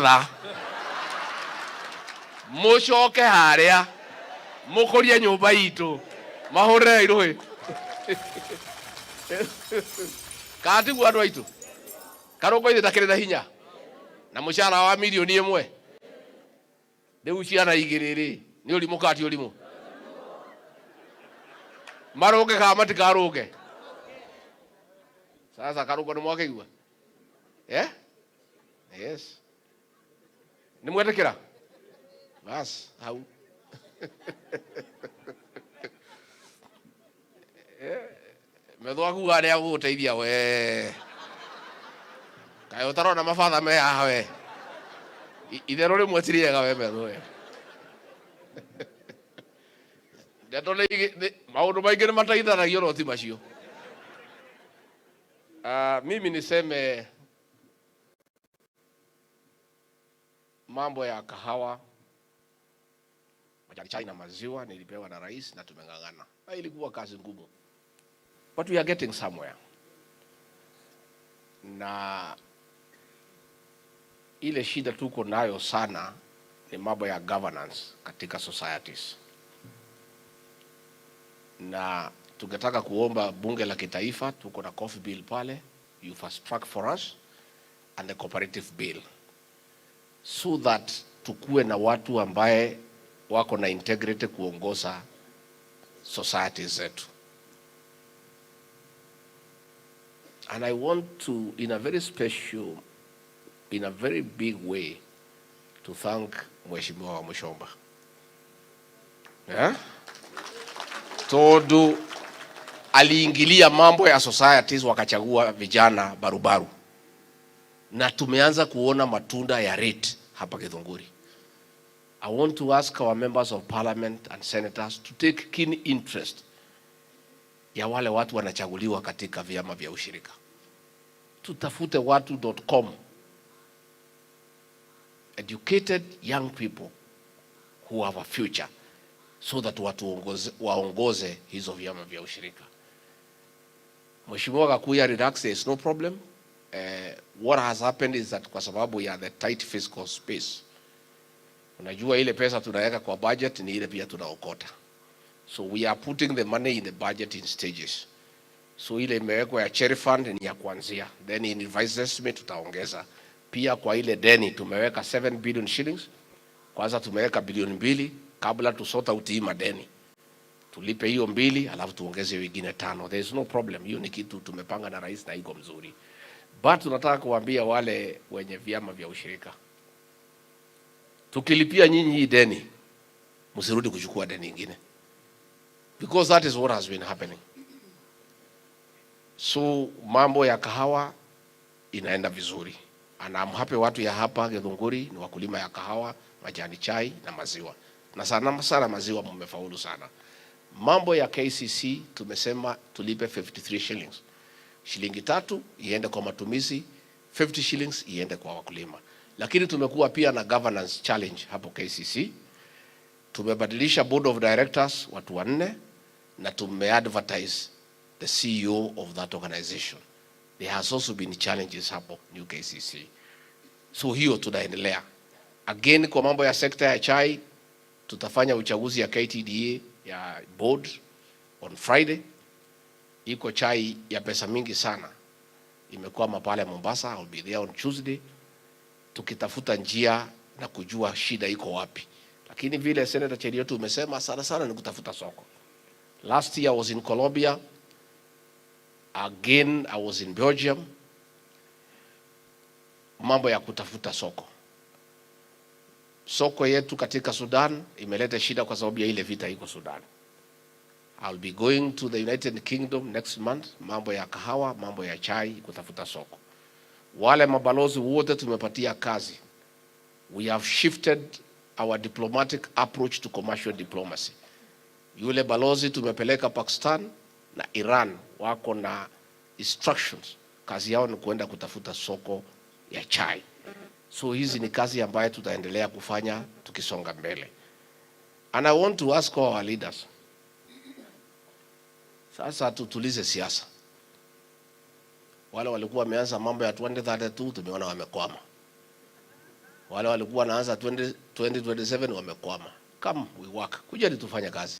Mombatha, mucoke haria mukurie nyumba itu, mahurire iruhi. Kana tiguo andu aitu? Karungo ithe ndakĩrĩ na hinya na mũcara wa 1 milioni. Rĩu ciana igĩrĩ rĩ, nĩ ũrimũ kana ti ũrimũ? Marũnge kana matikarũnge? Sasa Karungo nĩ mwakĩigua? Eh? Yes. Nĩ mwetĩkĩra? Bas, hau. Metho akuga nĩ agũgũteithia we. Kaĩ ũtarona mabatha me haha we. Itherũ rĩmwe ti rĩega we metho we. Ndeto nĩ maũndũ maingĩ nĩ mateithanagio no ti macio. Mimi niseme mambo ya kahawa, majani chai na maziwa nilipewa na rais na tumeng'ang'ana. Na ilikuwa kazi ngumu. But we are getting somewhere. Na ile shida tuko nayo sana ni mambo ya governance katika societies. Na tungetaka kuomba bunge la kitaifa, tuko na coffee bill pale, you fast track for us and the cooperative bill, so that tukue na watu ambaye wako na integrity kuongoza societies zetu. And I want to, in a very special, in a very big way, to thank Mheshimiwa Wamuchomba. Yeah? Tondu aliingilia mambo ya societies, wakachagua vijana barubaru, na tumeanza kuona matunda ya rate hapa Githunguri. I want to ask our members of parliament and senators to take keen interest ya wale watu wanachaguliwa katika vyama vya ushirika. Tutafute watu.com, educated young people who have a future, so that watu waongoze hizo vyama vya ushirika. Mheshimiwa Gakuya, relax, there is no problem. What has happened is that kwa sababu ya the tight fiscal space, unajua ile pesa tunaweka kwa budget ni ile pia tunaokota. So we are putting the money in the budget in stages. So ile imewekwa ya cherry fund ni ya kuanzia, then in revised estimate tutaongeza. Pia kwa ile deni tumeweka 7 billion shillings. Kwanza tumeweka bilioni 2 kabla tu sort out hii madeni. Tulipe hiyo 2 alafu tuongeze wengine 5. There is no problem. Hiyo ni kitu tumepanga na rais na iko mzuri. But tunataka kuambia wale wenye vyama vya ushirika, tukilipia nyinyi hii deni, msirudi kuchukua deni nyingine, because that is what has been happening. So mambo ya kahawa inaenda vizuri, and I'm happy watu ya hapa Githunguri ni wakulima ya kahawa, majani chai na maziwa, na sana sana maziwa mmefaulu sana. Mambo ya KCC tumesema tulipe 53 shillings, shilingi 3 iende kwa matumizi, 50 shillings iende kwa wakulima. Lakini tumekuwa pia na governance challenge hapo KCC. Tumebadilisha board of directors watu 4 na tumeadvertise the CEO of that organization. There has also been challenges hapo New KCC. So hiyo tunaendelea. Again, kwa mambo ya sekta ya chai tutafanya uchaguzi ya KTDA ya board on Friday. Iko chai ya pesa mingi sana imekwama pale Mombasa. I'll be there on Tuesday tukitafuta njia na kujua shida iko wapi. Lakini vile Senator Cheruiyot umesema, sana sana ni kutafuta soko. Last year I was in Colombia. Again I was in Belgium. Mambo ya kutafuta soko. Soko yetu katika Sudan imeleta shida kwa sababu ya ile vita iko Sudan. I'll be going to the United Kingdom next month, mambo ya kahawa, mambo ya chai, kutafuta soko. Wale mabalozi wote tumepatia kazi. We have shifted our diplomatic approach to commercial diplomacy. Yule balozi tumepeleka Pakistan na Iran wako na instructions. Kazi yao ni kuenda kutafuta soko ya chai. So hizi ni kazi ambayo tutaendelea kufanya tukisonga mbele. And I want to ask our leaders. Sasa tutulize siasa. Wale walikuwa wameanza mambo ya 2032 tumeona wamekwama. Wale walikuwa wanaanza 2027 wamekwama. Come we work, kuja tufanye kazi.